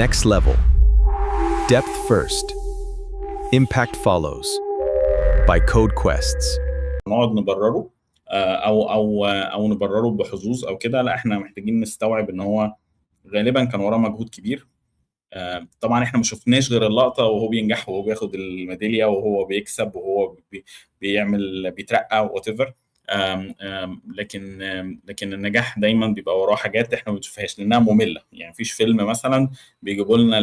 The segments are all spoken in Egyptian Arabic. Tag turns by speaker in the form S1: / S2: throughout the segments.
S1: Next level. Depth first. Impact follows. By CodeQuests.
S2: نقعد نبرره او نبرره بحظوظ او كده. لا، احنا محتاجين نستوعب ان هو غالبا كان وراه مجهود كبير. طبعا احنا ما شفناش غير اللقطة وهو بينجح وهو بياخد الميداليه وهو بيكسب وهو بيعمل بيترقى whatever، لكن النجاح دايما بيبقى وراه حاجات احنا ما بنشوفهاش لانها ممله. يعني مفيش فيلم مثلا بيجيبوا لنا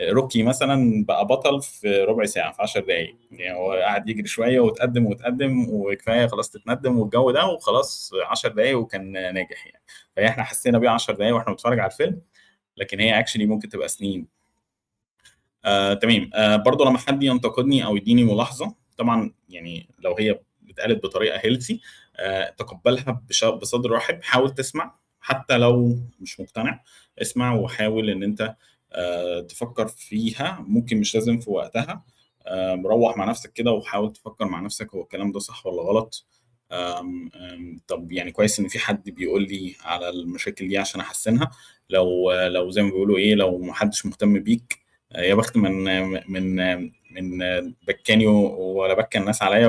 S2: روكي مثلا بقى بطل في ربع ساعه، في 10 دقائق، يعني هو قاعد يجري شوية وتقدم وتقدم وكفاية خلاص تتندم والجو ده وخلاص 10 دقائق وكان ناجح يعني. فاحنا حسينا بيه 10 دقائق واحنا بنتفرج على الفيلم، لكن هي actually ممكن تبقى سنين. تمام. برضو لما حد ينتقدني او يديني ملاحظه، طبعا يعني لو هي اتقالت بطريقة healthy، تقبلها بصدر رحب. حاول تسمع حتى لو مش مقتنع، اسمع وحاول ان انت تفكر فيها، ممكن مش لازم في وقتها. روح مع نفسك كده وحاول تفكر مع نفسك هو الكلام ده صح ولا غلط. آم آم طب يعني كويس ان في حد بيقول لي على المشاكل دي عشان احسنها. لو زي ما بيقولوا ايه، لو محدش مهتم بيك، يا بخت من بكاني ولا بكى الناس عليا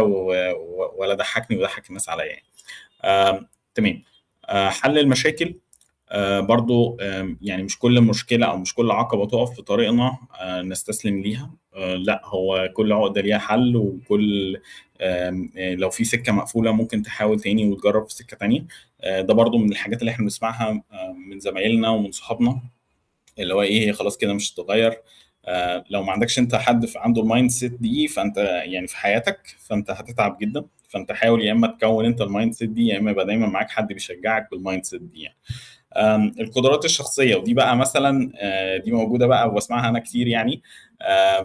S2: ولا ضحكني وضحك الناس عليا يعني. تمام. حل المشاكل، برضو، يعني مش كل مشكلة أو مش كل عقبة تقف في طريقنا نستسلم ليها. لا، هو كل عقدة ليها حل، وكل آم، آه، لو في سكة مقفولة ممكن تحاول تاني وتجرب في سكة تانية. ده برضو من الحاجات اللي احنا بنسمعها من زمايلنا ومن صحابنا، اللي هو ايه، خلاص كده مش هتتغير. لو ما عندكش انت حد عنده ال mindset دي، فانت يعني في حياتك فانت هتتعب جدا. فانت حاول يا اما تكون انت ال mindset دي، يا اما يبقى دايما معاك حد بيشجعك بال mindset دي يعني. القدرات الشخصية، ودي بقى مثلا، دي موجودة بقى وبسمعها انا كتير يعني،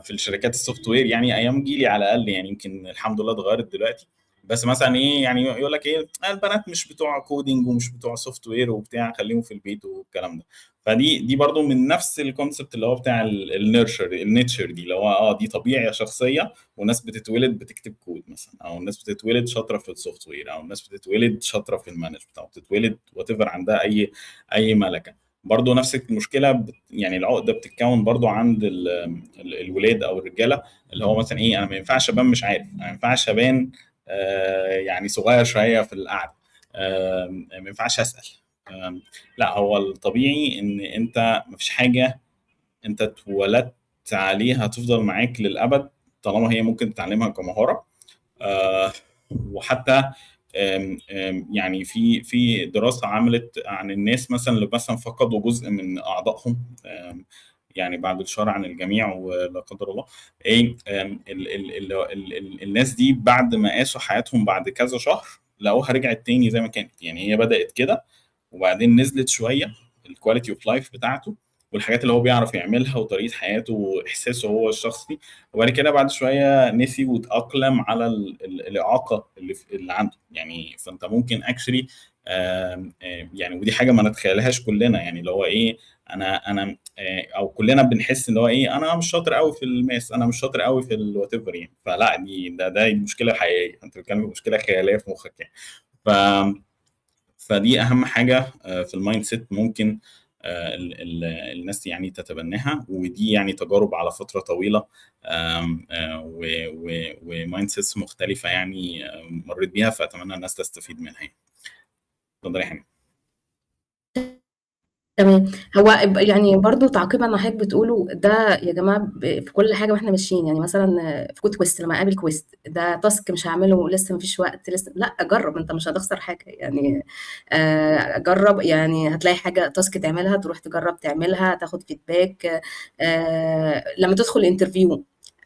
S2: في الشركات ال software يعني ايام جيلي على الاقل، يعني يمكن الحمد لله اتغيرت دلوقتي، بس مثلا ايه يعني يقول لك ايه، البنات مش بتوع coding ومش بتوع software وبتاع، خليهم في البيت والكلام ده. فدي برضو من نفس ال concept اللي هو بتاع ال nurture ال nature دي، اللي هو دي طبيعة شخصية، وناس بتتولد بتكتب كود مثلا، او الناس بتتولد شاطرة في ال software، او الناس بتتولد شاطرة في ال management، او بتتولد whatever عندها اي ملكه. برضو نفس المشكلة يعني العقدة بتتكون برضو عند الولاد او الرجاله، اللي هو مثلا ايه، انا ما ينفعش ابان مش عارف، انا ما ينفعش ابان يعني صغير شوية في القعدة، ما ينفعش اسال. لا، هو الطبيعي ان انت ما فيش حاجة انت اتولدت عليها هتفضل معاك للابد، طالما هي ممكن تتعلمها كمهاره. وحتى آم، آم، يعني في دراسة عملت عن الناس مثلا اللي مثلا فقدوا جزء من اعضائهم، يعني بعد الشر عن الجميع ولا قدر الله، ايه، آم، ال ال ال ال ال الناس دي بعد ما قاسوا حياتهم بعد كذا شهر لقوها رجعت تاني زي ما كانت. يعني هي بدأت كده وبعدين نزلت شوية ال quality of life بتاعته والحاجات اللي هو بيعرف يعملها وطريقه حياته واحساسه هو الشخصي، وبعد كده بعد شوية نسي وتأقلم على الاعاقة اللي عنده يعني. فانت ممكن actually، يعني ودي حاجة ما نتخيلهاش كلنا، يعني اللي هو ايه، انا او كلنا بنحس ان هو ايه، انا مش شاطر قوي في ال math، انا مش شاطر قوي في ال whatever يعني. فلا، دي ده مشكلة حقيقية، انت بتتكلم في مشكلة خيالية في مخك يعني. فدي اهم حاجة في ال mindset ممكن الناس يعني تتبناها، ودي يعني تجارب على فترة طويلة، و mindsets مختلفة يعني، مريت بيها، فاتمنى الناس تستفيد منها يعني. اتفضلي يا حنان.
S3: تمام. هو يعني برضه تعقيبا على حضرتك بتقوله ده يا جماعة، في كل حاجة واحنا ماشيين، يعني مثلا في code quest، لما اقابل quest ده task مش هعمله لسه، مفيش وقت لسه، لا جرب، انت مش هتخسر حاجة يعني، جرب، يعني هتلاقي حاجة task تعملها، تروح تجرب تعملها، تاخد feedback. لما تدخل interview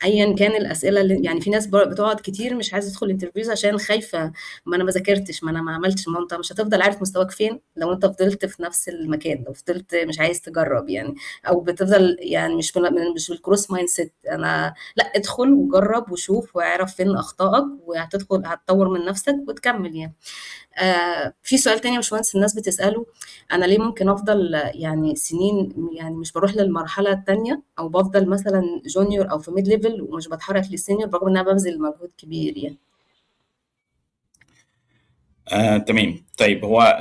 S3: ايا كان الاسئلة اللي يعني في ناس بتقعد كتير مش عايزه تدخل interviews عشان خايفة، ما انا ما ذاكرتش، ما انا ما عملتش. ما انت مش هتفضل عارف مستواك فين لو انت فضلت في نفس المكان، لو فضلت مش عايز تجرب يعني، او بتفضل يعني مش بال growth mindset. انا لا، ادخل وجرب وشوف واعرف فين اخطائك، وهتدخل هتطور من نفسك وتكمل يعني. في سؤال تاني يا باشمهندس الناس بتسأله، أنا ليه ممكن أفضل يعني سنين يعني مش بروح للمرحلة التانية، أو بفضل مثلا junior أو في mid level ومش بتحرك لل senior برغم إن أنا ببذل مجهود كبير يعني؟
S2: تمام. طيب هو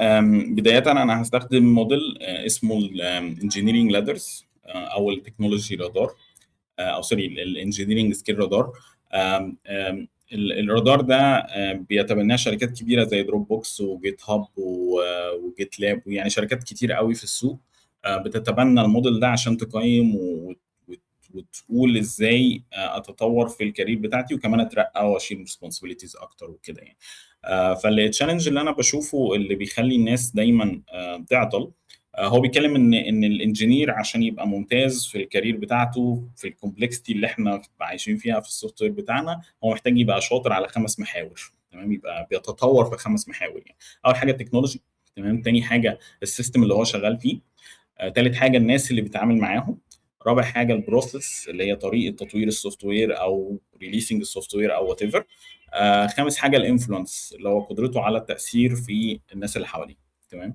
S2: بداية أنا هستخدم موديل اسمه ال engineering ladders. او ال technology radar، او sorry، ال engineering skill radar. الرادار ده بيتبناه شركات كبيرة زي Dropbox و GitHub و GitLab، ويعني شركات كتير قوي في السوق بتتبنى الموديل ده عشان تقيم وتقول ازاي اتطور في ال career بتاعتي، وكمان اترقى واشيل responsibilities اكتر وكده يعني. فال challenge اللي انا بشوفه اللي بيخلي الناس دايما تعطل، هو بيتكلم ان ال engineer عشان يبقى ممتاز في ال career بتاعته في ال complexity اللي احنا عايشين فيها في ال software بتاعنا، هو محتاج يبقى شاطر على 5 محاور، تمام؟ يبقى بيتطور في 5 محاور يعني. اول حاجة ال technology، تمام؟ تاني حاجة ال system اللي هو شغال فيه، تالت حاجة الناس اللي بيتعامل معاهم، رابع حاجة ال process اللي هي طريقه تطوير ال software او releasing ال software او whatever، خامس حاجة ال influence اللي هو قدرته على التاثير في الناس اللي حواليه، تمام؟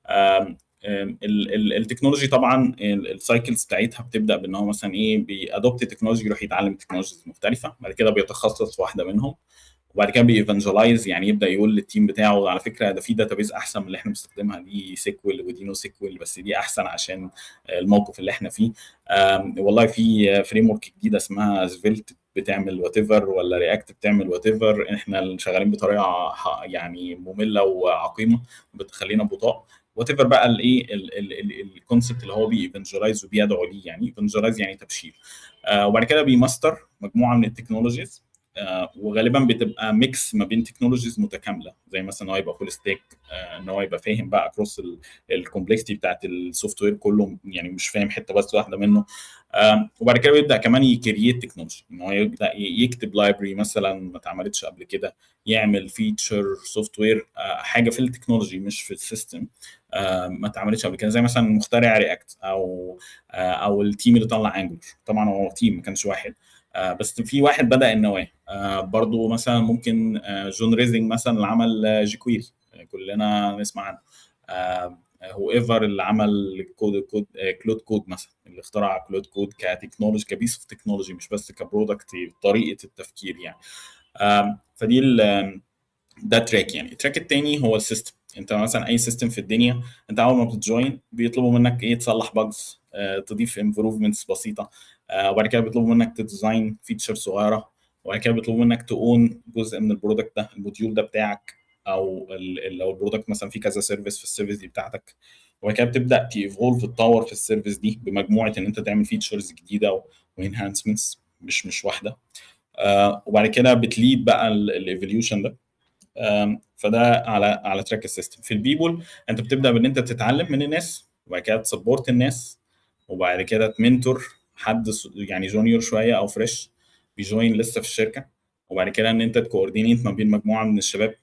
S2: آم، آم، ال technology طبعا ال cycles بتاعتها بتبدا بان هو مثلا ايه، بي adopt technology، يروح يتعلم technologies مختلفة، بعد كده بيتخصص في واحدة منهم، وبعد كده بي evangelize، يعني يبدا يقول لل team بتاعه على فكرة ده في database احسن من اللي احنا بنستخدمها، دي SQL ودي NoSQL، بس دي احسن عشان الموقف اللي احنا فيه. والله في framework جديدة اسمها Svelte بتعمل whatever، ولا React بتعمل whatever، احنا شغالين بطريقة يعني مملة وعقيمه بتخلينا بطاء whatever. بقى الايه، ال concept اللي هو بي evangelize وبيدعو ليه، يعني evangelize يعني تبشير. وبعد كده بيماستر مجموعة من ال technologies، وغالبا بتبقى mix ما بين technologies متكاملة، زي مثلا ان هو يبقى full stack، ان هو يبقى فاهم بقى across ال complexity بتاعت ال software كله، يعني مش فاهم حتة بس واحدة منه. وبعد كده بيبدا كمان ي create technology، ان هو يبدا يكتب library مثلا ما اتعملتش قبل كده، يعمل feature software، حاجة في ال technology مش في ال system، ما اتعملتش قبل كده، زي مثلا مخترع React او ال team اللي طلع Angular. طبعا هو team ما كانش واحد، بس في واحد بدا النواة. برضو مثلا ممكن جون ريزنج مثلا اللي عمل jQuery، كلنا نسمع عنه، whoever اللي عمل code Claude Code مثلا، اللي اخترع Claude Code ك technology، ك piece of technology، مش بس ك product، طريقه التفكير يعني. فدي ده track يعني. ال track التاني هو ال system. انت مثلا اي system في الدنيا، انت اول ما بت join بيطلبوا منك ايه؟ تصلح bugs، تضيف improvements بسيطه، وبعد كده بيطلبوا منك ت design feature صغيره، وبعد كده بيطلبوا منك ت own جزء من ال product ده، ال module ده بتاعك، او لو ال product مثلا فيه كذا service، في ال service دي بتاعتك، وبعد كده بتبدا ت evolve، تطور في ال service دي بمجموعه ان انت تعمل features جديدة و enhancements، مش واحده، وبعد كده بت lead بقى ال evolution ده. فده على track ال system. في ال people انت بتبدا بان انت تتعلم من الناس، وبعد كده ت support الناس، وبعد كده ت mentor حد يعني junior شوية او fresh بي join لسه في الشركه، وبعد كده ان انت ت coordinate ما بين مجموعة من الشباب،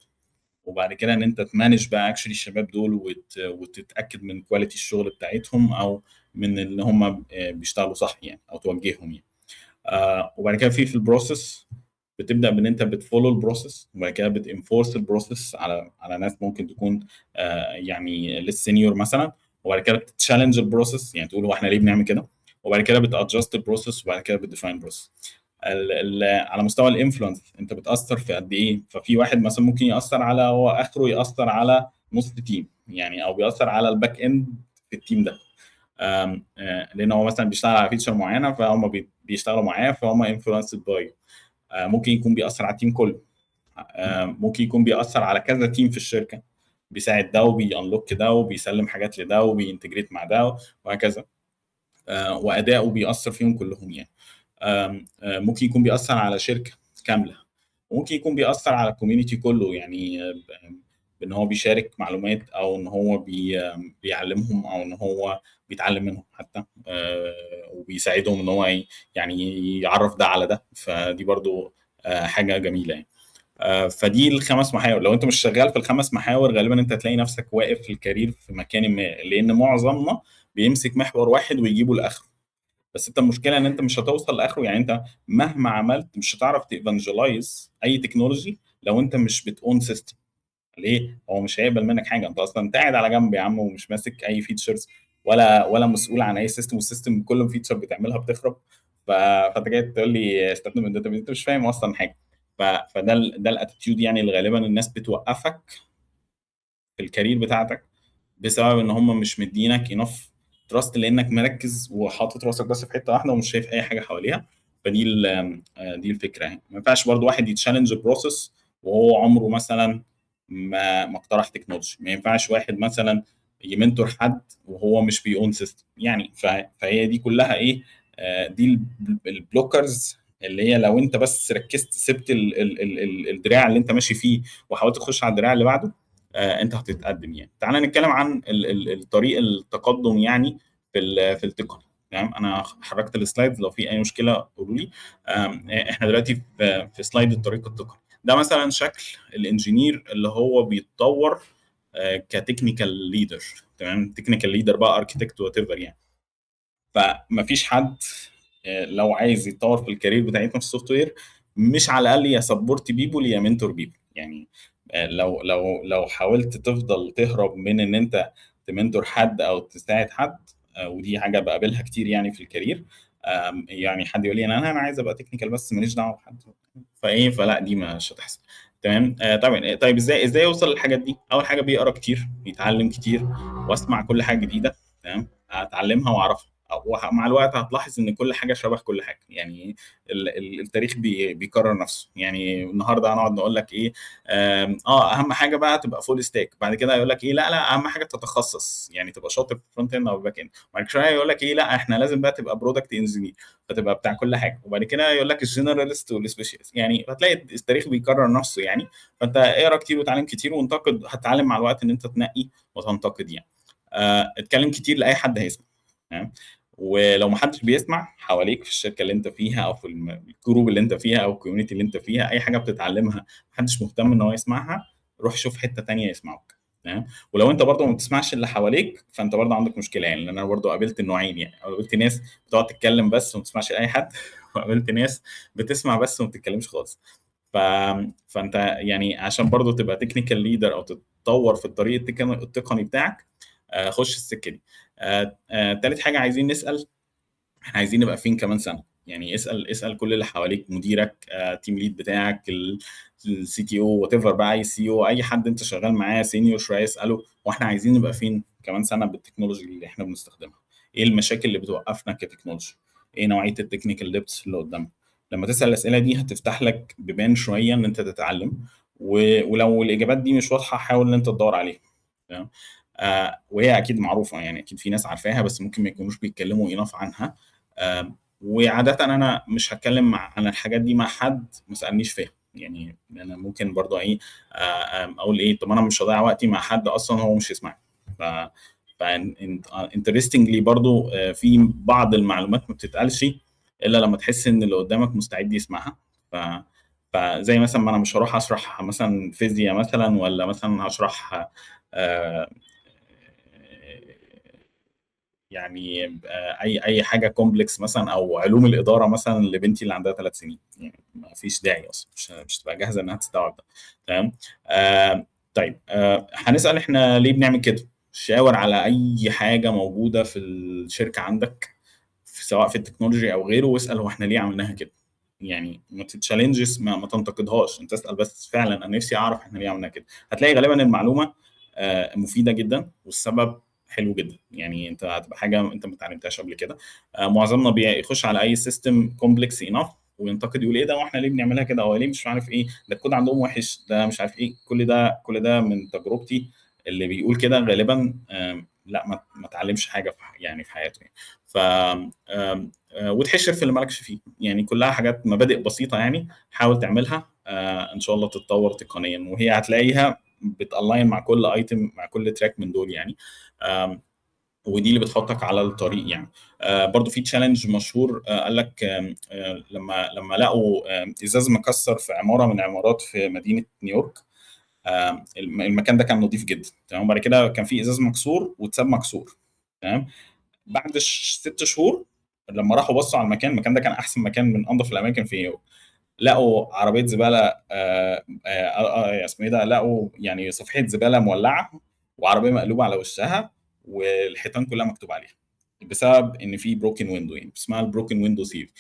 S2: وبعد كده ان انت ت manage بقى actually الشباب دول وتتاكد من quality الشغل بتاعتهم، او من ان هم بيشتغلوا صح يعني، او توجههم يعني. وبعد كده في ال process بتبدا بان انت بت follow ال process، وبعد كده بت enforce ال process على ناس ممكن تكون يعني لسه senior مثلا، وبعد كده بت challenge ال process، يعني تقول هو احنا ليه بنعمل كده، وبعد كده بت adjust ال process، وبعد كده بت define process. على مستوى ال influence انت بتاثر في قد ايه؟ ففي واحد مثلا ممكن ياثر على، هو اخره ياثر على نص team يعني، او بيأثر على ال back end في ال team ده، آم، آه، لان هو مثلا بيشتغل على feature معينة فهم بيشتغلوا معاه، فهم influenced by. ممكن يكون بيأثر على ال team كله، ممكن يكون بيأثر على كذا team في الشركة، بيساعد ده وبي unlock ده وبيسلم حاجات لده وبي integrate مع ده وهكذا، واداؤه بيأثر فيهم كلهم يعني. آم، آه، ممكن يكون بيأثر على شركة كاملة، وممكن يكون بيأثر على ال community كله، يعني بان هو بيشارك معلومات، او ان هو بيعلمهم، او ان هو بيتعلم منهم حتى، وبيساعدهم ان هو يعني يعرف ده على ده، فدي برضو حاجة جميلة يعني. فدي الخمس محاور. لو انت مش شغال في الخمس محاور غالبا انت هتلاقي نفسك واقف في ال career في مكان ما، لان معظمنا بيمسك محور واحد ويجيبه لاخره، بس انت المشكلة ان انت مش هتوصل لاخره. يعني انت مهما عملت مش هتعرف ت evangelize اي technology لو انت مش بت own system. ليه؟ هو مش هيقبل منك حاجة، انت اصلا انت قاعد على جنب يا عم ومش ماسك اي features ولا مسؤول عن اي system، وال system كل feature بتعملها بتخرب، فانت جاي تقول لي استخدم ال database، انت مش فاهم اصلا حاجة. فده ده ال attitude يعني اللي غالبا الناس بتوقفك في ال career بتاعتك، بسبب ان هم مش مدينك enough trust لانك مركز وحاطط راسك بس في حتة واحدة ومش شايف اي حاجة حواليها. فدي دي الفكرة يعني. ما ينفعش برضو واحد ي challenge process وهو عمره مثلا ما اقترح technology. ما ينفعش واحد مثلا ي mentor حد وهو مش بي own system يعني. فهي دي كلها ايه، دي ال blockers اللي هي لو انت بس ركزت، سبت الدراع اللي انت ماشي فيه وحاولت تخش على الدراع اللي بعده، انت هتتقدم يعني. تعالى نتكلم عن الطريق التقدم يعني في التقني. تمام، انا حركت ال slides، لو في اي مشكلة قولوا لي. احنا دلوقتي في slide الطريق التقني. ده مثلا شكل ال engineer اللي هو بيتطور ك technical leader. تمام، technical leader بقى، architect، whatever يعني. فمفيش حد لو عايز يتطور في ال career بتاعتنا في ال software مش على الاقل يا support people يا mentor people يعني. لو حاولت تفضل تهرب من ان انت ت mentor حد او تساعد حد، ودي حاجة بقابلها كتير يعني في ال career، يعني حد يقول لي انا عايز ابقى technical بس ماليش دعوه بحد، فايه، فلا دي مش هتحصل. تمام. طبعا. طيب ازاي يوصل للحاجات دي؟ اول حاجة بيقرا كتير، بيتعلم كتير، واسمع كل حاجة جديدة. تمام، اتعلمها واعرفها، ومع الوقت هتلاحظ ان كل حاجة شبه كل حاجة يعني. التاريخ بيكرر نفسه يعني. النهارده هنقعد نقول لك ايه، اهم حاجة بقى تبقى full stack، بعد كده يقول لك ايه، لا لا اهم حاجة تتخصص يعني تبقى شاطر في front end او back end، بعد شوية يقول لك ايه، لا احنا لازم بقى تبقى product engineer فتبقى بتاع كل حاجة، وبعد كده يقول لك ال generalist وال specialist يعني. هتلاقي التاريخ بيكرر نفسه يعني. فانت اقرا كتير وتعلم كتير وانتقد، هتتعلم مع الوقت ان انت تنقي وتنتقد يعني. اتكلم كتير لاي حد هيسمع. تمام، ولو ما حدش بيسمع حواليك في الشركة اللي انت فيها او في ال group اللي انت فيها او ال community اللي انت فيها، اي حاجة بتتعلمها ما حدش مهتم ان هو يسمعها، روح شوف حتة تانية يسمعوك. تمام، ولو انت برضه ما بتسمعش اللي حواليك فانت برضه عندك مشكلة يعني. لان انا برضه قابلت النوعين يعني، قابلت ناس بتقعد تتكلم بس وما بتسمعش لاي حد، وقابلت ناس بتسمع بس وما بتتكلمش خالص. فانت يعني عشان برضه تبقى technical leader او تتطور في الطريق التقني بتاعك، خش السكة دي. تالت حاجة عايزين نسال، احنا عايزين نبقى فين كمان سنة يعني. اسال كل اللي حواليك، مديرك، team lead بتاعك، ال CTO، whatever بقى، اي CEO، اي حد انت شغال معاه senior شوية، اساله واحنا عايزين نبقى فين كمان سنة بال technology اللي احنا بنستخدمها، ايه المشاكل اللي بتوقفنا ك technology، ايه نوعية ال technical debts اللي قدامنا. لما تسال الاسئلة دي هتفتح لك بيبان شوية ان انت تتعلم، ولو الاجابات دي مش واضحة حاول ان انت تدور عليها. تمام، وهي اكيد معروفة يعني، اكيد في ناس عارفاها بس ممكن ما يكونوش بيتكلموا enough عنها. وعاده انا مش هتكلم عن الحاجات دي مع حد ما سالنيش فيها يعني. انا ممكن برضو ايه، اقول ايه، طب انا مش هضيع وقتي مع حد اصلا هو مش يسمعني. ف interestingly برضو في بعض المعلومات ما بتتقالش الا لما تحس ان اللي قدامك مستعد يسمعها. فزي مثلا ما انا مش هروح اشرح مثلا فيزياء مثلا، ولا مثلا هشرح يعني اي حاجة complex مثلا، او علوم الادارة مثلا لبنتي اللي عندها 3 سنين يعني، ما فيش داعي اصلا، مش تبقى جاهزة انها تستوعب ده. تمام. طيب، هنسال احنا ليه بنعمل كده. شاور على اي حاجة موجودة في الشركة عندك، سواء في ال technology او غيره، واسال هو احنا ليه عملناها كده يعني. ما تت challenges، ما تنتقدهاش، انت اسال بس فعلا انا نفسي اعرف احنا ليه عملناها كده. هتلاقي غالبا المعلومة مفيدة جدا والسبب حلو جدا يعني. انت هتبقى حاجة انت ما اتعلمتهاش قبل كده. معظمنا بيخش على اي system complex enough وينتقد، يقول ايه ده واحنا ليه بنعملها كده، او ليه مش عارف ايه، ده الكود عندهم وحش، ده مش عارف ايه. كل ده من تجربتي اللي بيقول كده غالبا لا ما اتعلمش حاجة يعني في حياته يعني. ف وتحشر في اللي مالكش فيه يعني. كلها حاجات مبادئ بسيطة يعني، حاول تعملها، ان شاء الله تتطور تقنيا، وهي هتلاقيها بت align مع كل item، مع كل track من دول يعني. ودي اللي بتحطك على الطريق يعني. برضو في challenge مشهور، قال لك لما لقوا ازاز مكسر في عمارة من عمارات في مدينة نيويورك، المكان ده كان نظيف جدا. تمام، بعد كده كان في ازاز مكسور واتساب مكسور. تمام، بعد 6 شهور لما راحوا بصوا على المكان، المكان ده كان احسن مكان من انظف الاماكن في نيويورك، لقوا عربية زبالة، اسمه ايه ده، لقوا يعني صفيحه زبالة مولعه وعربية مقلوبة على وشها والحيطان كلها مكتوب عليها، بسبب ان في broken window يعني، اسمها ال broken window theory.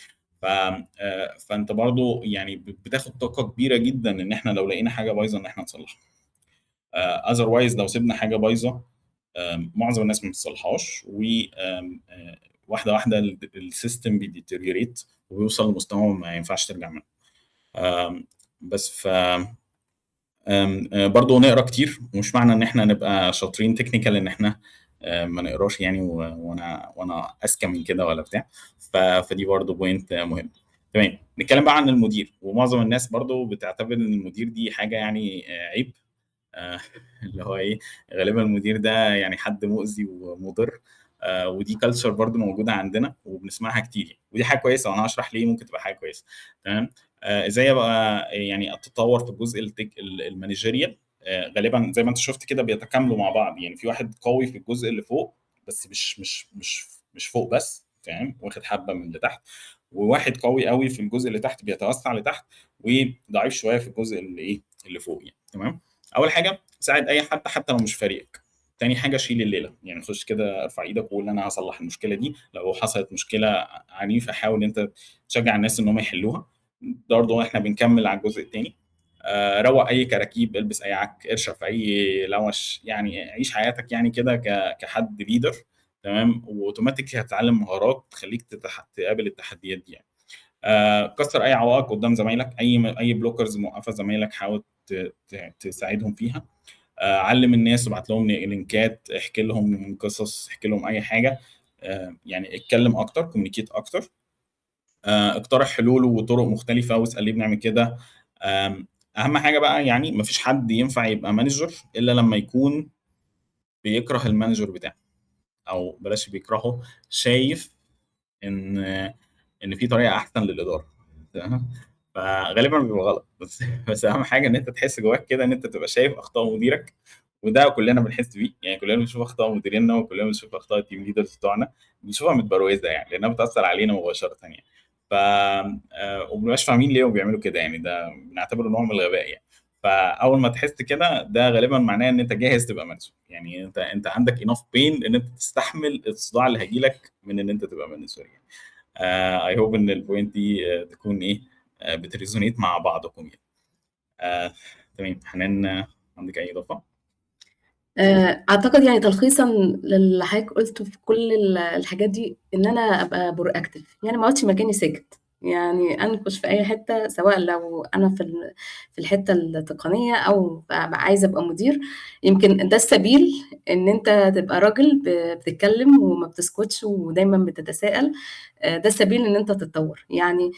S2: فانت برضو يعني بتاخد طاقة كبيرة جدا ان احنا لو لقينا حاجة بايظة ان احنا نصلحها. otherwise لو سيبنا حاجة بايظة معظم الناس ما بتصلحهاش، و واحدة واحدة ال system بي deteriorate وبيوصل لمستوى ما ينفعش ترجع منه. بس ف برضه نقرا كتير، ومش معنى ان احنا نبقى شاطرين technical ان احنا ما نقراش يعني، وانا اذكى من كده ولا بتاع. فدي برضه point مهم. تمام، نتكلم بقى عن المدير. ومعظم الناس برضه بتعتبر ان المدير دي حاجة يعني عيب، اللي هو ايه، غالبا المدير ده يعني حد مؤذي ومضر، ودي culture برضه موجودة عندنا وبنسمعها كتير يعني. ودي حاجة كويسة، وانا هشرح ليه ممكن تبقى حاجة كويسة. تمام، ازاي ابقى يعني اتطور في الجزء ال tech ال managerial؟ غالبا زي ما انت شفت كده بيتكاملوا مع بعض، يعني في واحد قوي في الجزء اللي فوق بس مش فوق بس، فاهم، واخد حبه من اللي تحت، وواحد قوي قوي في الجزء اللي تحت بيتوسع لتحت، وضعيف شوية في الجزء اللي ايه اللي فوق يعني. تمام، اول حاجة ساعد اي حد حتى لو مش فريقك. تاني حاجة شيل الليلة، يعني خش كده ارفع ايدك وقول انا هصلح المشكلة دي. لو حصلت مشكلة عنيفة حاول انت تشجع الناس ان هم يحلوها. برضه احنا بنكمل على الجزء الثاني. روق اي كراكيب، البس اي عك، ارشف في اي لوش، يعني عيش حياتك يعني كده كحد leader. تمام، واوتوماتيك هتتعلم مهارات تخليك تقابل التحديات دي يعني. كسر اي عوائق قدام زمايلك، اي blockers موقفه زمايلك حاول تساعدهم فيها. علم الناس وابعت لهم لينكات، احكي لهم قصص، احكي لهم اي حاجة، يعني اتكلم اكتر، communicate اكتر، اقترح حلول وطرق مختلفة واسال ليه بنعمل كده. اهم حاجة بقى يعني مفيش حد ينفع يبقى manager الا لما يكون بيكره ال manager بتاعه، او بلاش بيكرهه، شايف ان في طريقه احسن للادارة. تمام، فغالبا بيبقى غلط، بس اهم حاجة ان انت تحس جواك كده ان انت تبقى شايف اخطاء مديرك، وده كلنا بنحس بيه يعني، كلنا بنشوف اخطاء مديريننا وكلنا بنشوف اخطاء ال team leaders بتوعنا، بنشوفها متبروزه يعني لانها بتاثر علينا مباشرة يعني. ف ومبنبقاش فاهمين ليه بيعملوا كده يعني، ده بنعتبره نوع من الغباء يعني. فاول ما تحس كده ده غالبا معناه ان انت جاهز تبقى manager، يعني انت عندك enough pain ان انت تستحمل الصداع اللي هيجيلك من ان انت تبقى manager يعني. I hope ان ال point دي تكون ايه بت resonate مع بعضكم يعني. تمام، حنان عندك اي اضافه؟
S3: اعتقد يعني تلخيصا للي حضرتك قلته في كل الحاجات دي، ان انا ابقى proactive، يعني ما اقعدش مكاني ساكت، يعني انكش في اي حتة، سواء لو انا في الحتة التقنية او عايزه ابقى مدير. يمكن ده السبيل ان انت تبقى راجل بتتكلم وما بتسكتش ودايما بتتساءل، ده السبيل ان انت تتطور يعني.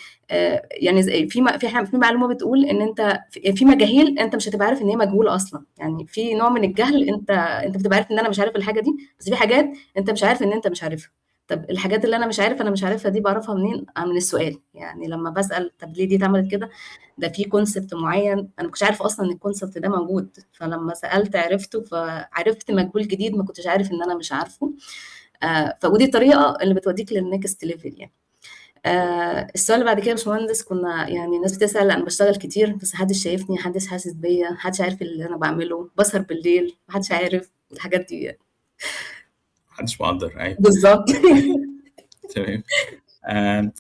S3: يعني في في معلومة بتقول ان انت في مجاهيل انت مش هتبقى عارف ان هي مجهولة اصلا، يعني في نوع من الجهل انت بتبقى عارف ان انا مش عارف الحاجة دي، بس في حاجات انت مش عارف ان انت مش عارفها. طب الحاجات اللي انا مش عارف انا مش عارفها دي بعرفها منين؟ من السؤال. يعني لما بسأل طب ليه دي اتعملت كده، ده في concept معين انا ما كنتش عارفه اصلا ان ال concept ده موجود، فلما سألت عرفته، فعرفت مجهول جديد ما كنتش عارف ان انا مش عارفه. فودي الطريقة اللي بتوديك لل next level يعني. السؤال اللي بعد كده يا باشمهندس، كنا يعني الناس بتسأل انا بشتغل كتير بس محدش شايفني، محدش حاسس بيا، محدش عارف اللي انا بعمله، بسهر بالليل محدش عارف الحاجات دي يعني.
S2: محدش مقدر. ايوه
S3: بالظبط.
S2: تمام.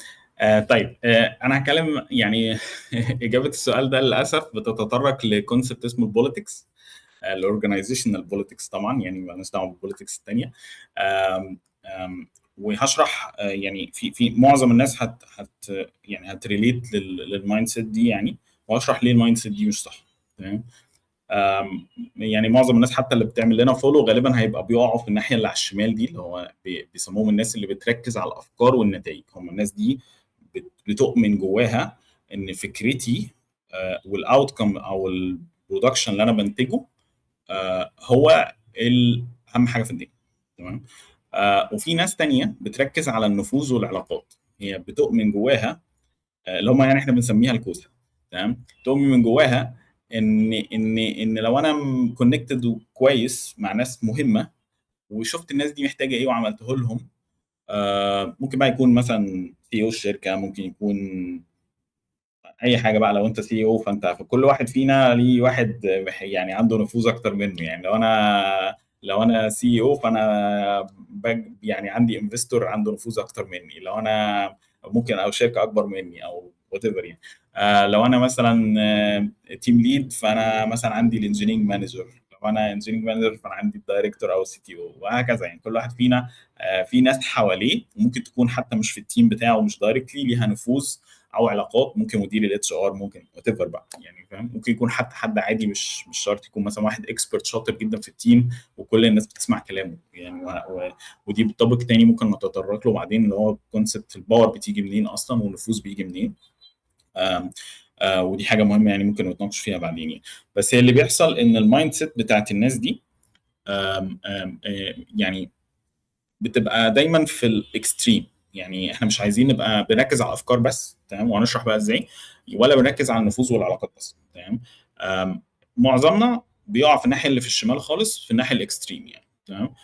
S2: طيب، انا هتكلم يعني اجابه السؤال ده للاسف بتتطرق ل concept اسمه ال politics، ال organizational politics طبعا، يعني مالناش دعوه بال politics الثانية. وهشرح يعني في معظم الناس هت هت يعني هت relate لل mindset دي يعني، وهشرح ليه ال mindset دي مش صح. تمام، يعني معظم الناس حتى اللي بتعمل لنا follow غالبا هيبقى بيقعوا في الناحية اللي على الشمال دي، اللي هو بيسموهم الناس اللي بتركز على الافكار والنتائج. هم الناس دي بتؤمن جواها ان فكرتي وال outcome او ال production اللي انا بنتجه هو اهم حاجة في الدنيا. تمام، وفي ناس تانية بتركز على النفوذ والعلاقات، هي بتؤمن جواها اللي هم يعني احنا بنسميها الكوسه. تمام، تؤمن من جواها ان ان ان لو انا connected كويس مع ناس مهمة وشفت الناس دي محتاجه ايه وعملته لهم، ممكن بقى يكون مثلا CEO الشركة، ممكن يكون اي حاجة بقى. لو انت CEO فانت كل واحد فينا ليه واحد يعني عنده نفوذ اكتر منه. يعني لو انا CEO فانا يعني عندي investor عنده نفوذ اكتر مني، لو انا ممكن او شركة اكبر مني او whatever يعني. لو انا مثلا team lead فانا مثلا عندي ال engineering manager، لو انا engineering manager فانا عندي ال director او ال CTO وهكذا. يعني كل واحد فينا في ناس حواليه ممكن تكون حتى مش في ال team بتاعه، مش directly ليها نفوذ او علاقات، ممكن مدير ال HR، ممكن whatever بقى يعني، فاهم؟ ممكن يكون حتى حد عادي، مش شرط يكون مثلا واحد expert شاطر جدا في ال team وكل الناس بتسمع كلامه يعني. ودي topic تاني ممكن نتطرق له بعدين، اللي هو concept ال power بتيجي منين اصلا والنفوذ بيجي منين. آم آه ودي حاجة مهمة يعني ممكن نتناقش فيها بعدين يعني. بس هي اللي بيحصل ان ال mindset بتاعت الناس دي آم آم آه يعني بتبقى دايما في ال extreme. يعني احنا مش عايزين نبقى بنركز على الافكار بس، تمام؟ وهنشرح بقى ازاي، ولا بنركز على النفوذ والعلاقات بس، تمام؟ معظمنا بيقع في الناحية اللي في الشمال خالص، في الناحية ال extreme يعني، تمام؟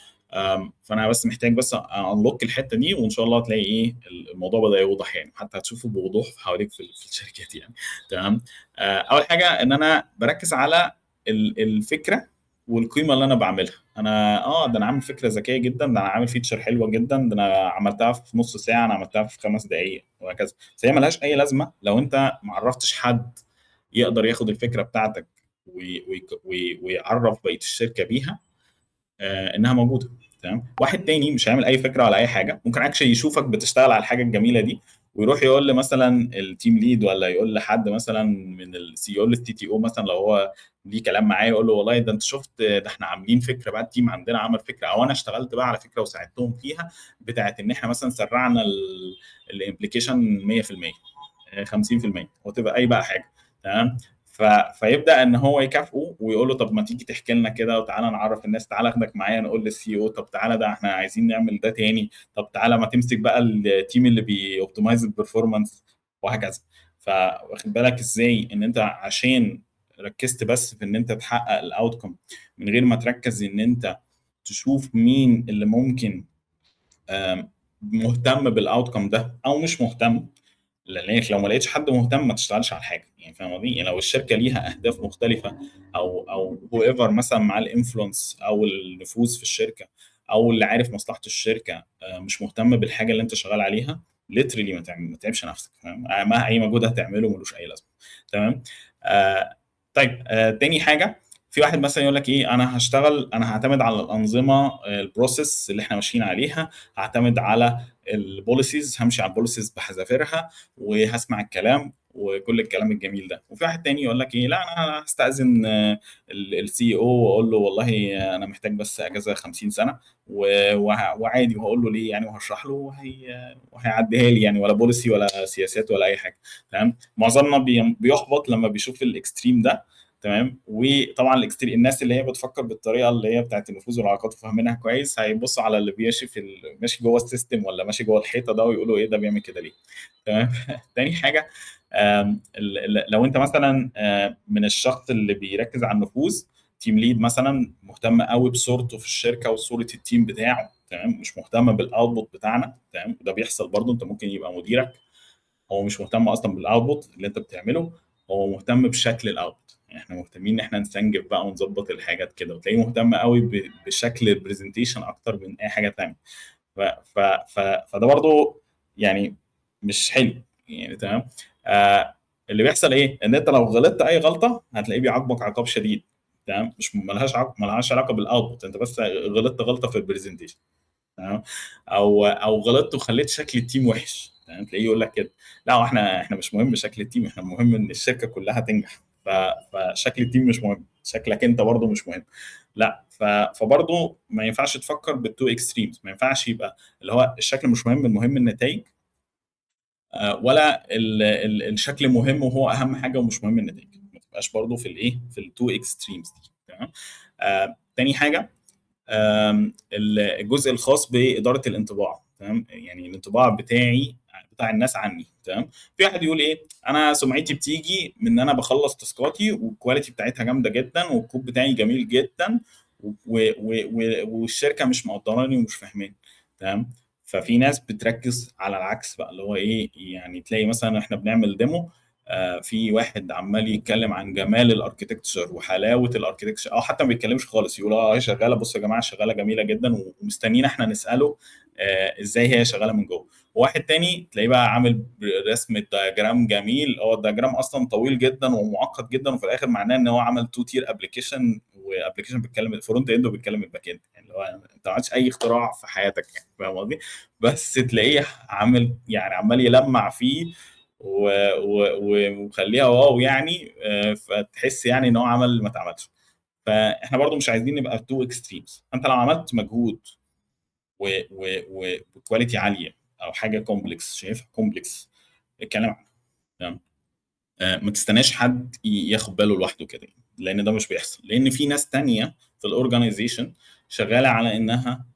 S2: فانا بس محتاج بس unlock الحتة دي، وان شاء الله تلاقي ايه الموضوع بدا يوضح يعني، حتى هتشوفه بوضوح حواليك في الشركات يعني، تمام؟ اول حاجة ان انا بركز على الفكرة والقيمة اللي انا بعملها. انا ده انا عامل فكرة ذكية جدا، ده انا عامل feature حلوة جدا، ده انا عملتها في نص ساعة، انا عملتها في 5 دقائق وهكذا. بس هي ملهاش اي لازمه لو انت ما عرفتش حد يقدر ياخد الفكرة بتاعتك ويعرف بقية الشركة بيها انها موجودة، تمام؟ واحد تاني مش هيعمل اي فكرة ولا اي حاجة، ممكن actually يشوفك بتشتغل على الحاجة الجميلة دي ويروح يقول لمثلا ال team lead، ولا يقول لحد مثلا من ال C، يقول لل CTO مثلا لو هو ليه كلام معاه، يقول له والله ده انت شفت ده احنا عاملين فكرة بقى، ال team عندنا عمل فكرة، او انا اشتغلت بقى على فكرة وساعدتهم فيها بتاعت ان احنا مثلا سرعنا ال application 100%، 50%، وتبقى اي بقى حاجة، تمام؟ فيبدا ان هو يكافئه ويقول له طب ما تيجي تحكي لنا كده، وتعالى نعرف الناس، تعالى اخدك معايا نقول لل CEO، طب تعالى ده احنا عايزين نعمل ده تاني، طب تعالى ما تمسك بقى ال team اللي بي optimize ال performance وهكذا. فواخد بالك ازاي ان انت عشان ركزت بس في ان انت تحقق ال outcome من غير ما تركز ان انت تشوف مين اللي ممكن مهتم بال outcome ده او مش مهتم. لانك لو ما لقيتش حد مهتم ما تشتغلش على حاجة يعني، فاهم قصدي؟ يعني لو الشركة ليها اهداف مختلفة او whoever مثلا مع ال influence او النفوذ في الشركة او اللي عارف مصلحة الشركة مش مهتم بالحاجة اللي انت شغال عليها، literally ما تعبش نفسك، فاهم؟ ما اي مجهود هتعمله ملوش اي لازمه، تمام؟ طيب تاني حاجة، في واحد مثلا يقول لك ايه، انا هشتغل، انا هعتمد على الانظمة ال process اللي احنا ماشيين عليها، هعتمد على ال policies، همشي على ال policies بحذافيرها وهسمع الكلام وكل الكلام الجميل ده. وفي واحد تاني يقول لك ايه، لا انا هستأذن ال CEO واقول له والله انا محتاج بس اجازه 50 سنة وعادي، وهقول له ليه يعني، وهشرح له وهيعديها لي يعني، ولا policy ولا سياسات ولا اي حاجة، تمام؟ معظمنا بيحبط لما بيشوف ال extreme ده، تمام؟ وطبعا ال extreme الناس اللي هي بتفكر بالطريقة اللي هي بتاعت النفوذ والعلاقات وفاهمينها كويس، هيبصوا على اللي بيمشي في ماشي جوه ال system ولا ماشي جوه الحيطة ده ويقولوا ايه ده بيعمل كده ليه، تمام؟ تاني حاجة، لو انت مثلا من الشخص اللي بيركز على النفوذ، team lead مثلا مهتم قوي بصورته في الشركة وصوره ال team بتاعه، تمام؟ مش مهتم بال output بتاعنا، تمام؟ وده بيحصل برضه، انت ممكن يبقى مديرك هو مش مهتم اصلا بال output اللي انت بتعمله، هو مهتم بشكل ال output. يعني احنا مهتمين ان احنا نسنجف بقى ونظبط الحاجات كده، وتلاقيه مهتم قوي بشكل ال presentation اكتر من اي حاجة ثانية. فده برضه يعني مش حلو يعني، تمام؟ اللي بيحصل ايه؟ ان انت لو غلطت اي غلطه هتلاقيه بيعاقبك عقاب شديد، تمام؟ مش ملهاش علاقة بال output، انت بس غلطت غلطه في ال presentation، تمام؟ او غلطت وخليت شكل ال team وحش، تمام؟ تلاقيه يقول لك كده، لا احنا مش مهم شكل ال team، احنا مهم ان الشركة كلها تنجح، فشكل ال team مش مهم، شكلك انت برضه مش مهم، لا. فبرضه ما ينفعش تفكر بال two extremes، ما ينفعش يبقى اللي هو الشكل مش مهم المهم النتائج، ولا الشكل مهم وهو اهم حاجة ومش مهم النتائج، ما تبقاش برضه في الايه، في ال two extremes دي، تمام؟ تاني حاجة، الجزء الخاص بادارة الانطباع، تمام؟ يعني الانطباع بتاعي بتاع الناس عني، تمام؟ في واحد يقول ايه، انا سمعتي بتيجي من ان انا بخلص task اتي وال quality بتاعتها جامدة جدا والكود بتاعي جميل جدا والشركة مش مقدراني ومش فاهماني، تمام؟ ففي ناس بتركز على العكس بقى، اللي هو ايه، يعني تلاقي مثلا احنا بنعمل demo، في واحد عمال يتكلم عن جمال ال architecture وحلاوة ال architecture، او حتى ما بيتكلمش خالص، يقول هي شغالة، بصوا يا جماعة شغالة جميلة جدا، ومستنيين احنا نساله ازاي هي شغالة من جوه. وواحد تاني تلاقيه بقى عامل رسمه diagram جميل، هو ال diagram اصلا طويل جدا ومعقد جدا، وفي الاخر معناه ان هو عمل 2 tier application و application بتكلم ال front end وبتكلم ال back end، يعني اللي هو انت ما عملتش اي اختراع في حياتك يعني، فاهم قصدي؟ بس تلاقيه عامل يعني عمال يلمع فيه ومخليها wow يعني، فتحس يعني ان هو عمل ما اتعملش. فاحنا برضو مش عايزين نبقى two extremes. انت لو عملت مجهود و quality عالية او حاجة complex شايفها complex، اتكلم عنها، تمام؟ ما تستناش حد ياخد باله لوحده كده يعني، لان ده مش بيحصل، لان في ناس تانية في ال organization شغالة على انها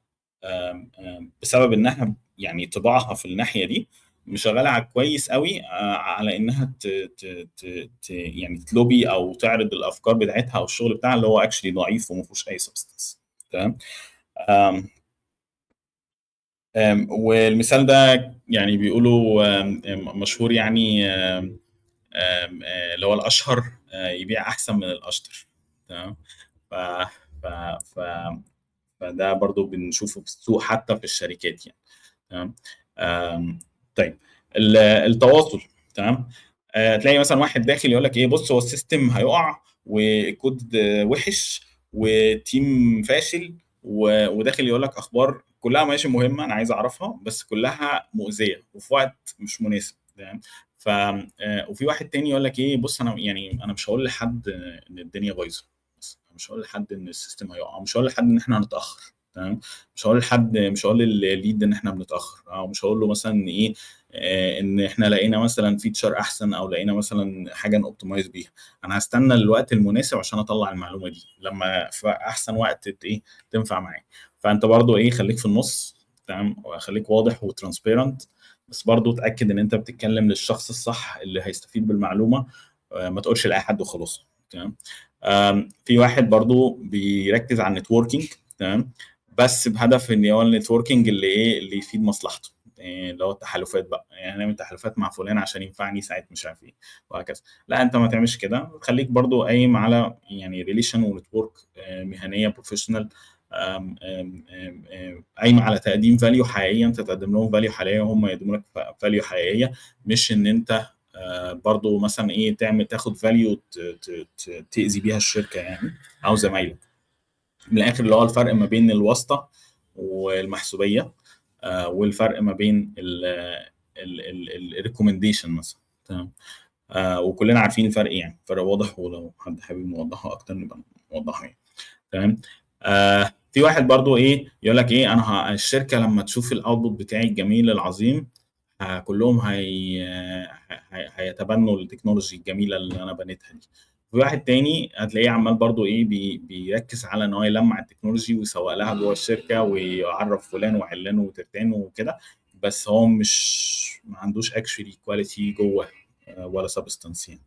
S2: آم، آم، بسبب انها يعني طباعها في الناحية دي مشغله على كويس قوي، على انها ت ت ت ت يعني تلوبي او تعرض الافكار بتاعتها او الشغل بتاعها اللي هو actually ضعيف وما فيهوش اي substance، تمام؟ آم، آم، والمثال ده يعني بيقولوا آم، آم، مشهور يعني، آم، آم، آه، اللي هو الاشهر يبيع احسن من الاشطر، تمام؟ ف ف ف فده برضو بنشوفه في السوق حتى في الشركات يعني، تمام؟ طيب التواصل، تمام؟ تلاقي مثلا واحد داخل يقول لك ايه، بص هو ال system هيقع وكود وحش و team فاشل، وداخل يقول لك اخبار كلها ماشي مهمة انا عايز اعرفها، بس كلها مؤذية وفي وقت مش مناسب، تمام؟ وفي واحد تاني يقول لك ايه، بص انا يعني انا مش هقول لحد ان الدنيا بايظة، بس مش هقول لحد ان ال system هيقع، مش هقول لحد ان احنا هنتاخر، تمام؟ مش هقول لحد، مش هقول للل lead ان احنا بنتاخر، او مش هقول له مثلا ايه، ان احنا لقينا مثلا feature احسن، او لقينا مثلا حاجة ن optimize بيها. انا هستنى الوقت المناسب عشان اطلع المعلومة دي لما في احسن وقت ايه تنفع معايا. فانت برضو ايه، خليك في النص، تمام؟ وخليك واضح و transparent، بس برضو اتاكد ان انت بتتكلم للشخص الصح اللي هيستفيد بالمعلومه، ما تقولش لاي حد وخلاص، تمام؟ في واحد برضو بيركز على ال networking، تمام؟ بس بهدف ان هو ال networking اللي ايه، اللي يفيد مصلحته، اللي هو التحالفات بقى، يعني نعمل تحالفات مع فلان عشان ينفعني ساعة مش عارف ايه وهكذا. لا انت ما تعملش كده، خليك برضو قايم على يعني relation و network مهنية professional، قايمة على تقديم value حقيقية، انت تقدم لهم value حقيقية وهم يقدموا لك value حقيقية، مش ان انت برضو مثلا ايه تعمل تاخد value تاذي بيها الشركة يعني او زمايلك. من الاخر اللي هو الفرق ما بين الواسطة والمحسوبيه، والفرق ما بين ال recommendation مثلا، تمام؟ وكلنا عارفين الفرق يعني، فرق واضح، ولو حد حابب نوضحه اكتر نبقى نوضحه يعني، تمام؟ في واحد برضو ايه يقول لك ايه، انا الشركة لما تشوف ال output بتاعي الجميل العظيم، كلهم هيتبنوا ال technology الجميلة اللي انا بنيتها دي. في واحد تاني هتلاقيه عمال برضو ايه بيركز على ان هو يلمع ال technology ويسوق لها جوه الشركة ويعرف فلان وعلان وترتان وكده، بس هو مش ما عندوش actually quality جوه، ولا substance يعني،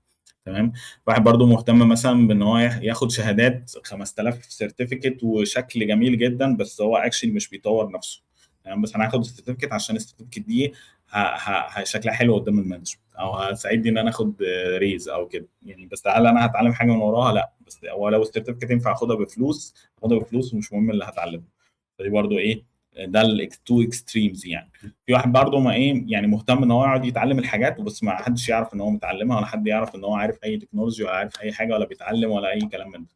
S2: تمام؟ واحد برضو مهتم مثلا بان هو ياخد شهادات 5000 certificate وشكل جميل جدا، بس هو actually مش بيطور نفسه، تمام؟ بس انا هاخد ال certificate عشان ال certificate دي شكلها حلو قدام ال management، او هتساعدني ان انا اخد raise او كده يعني، بس هل انا هتعلم حاجة من وراها؟ لا، بس هو لو ال certificate ينفع اخدها بفلوس اخدها بفلوس، ومش مهم اللي هتعلمه. فدي برضو ايه، ده ال two extremes يعني. في واحد برضو ما ايه يعني مهتم ان هو يقعد يتعلم الحاجات، بس ما حدش يعرف ان هو متعلمها، ولا حد يعرف ان هو عارف اي technology ولا عارف اي حاجة ولا بيتعلم ولا اي كلام من ده.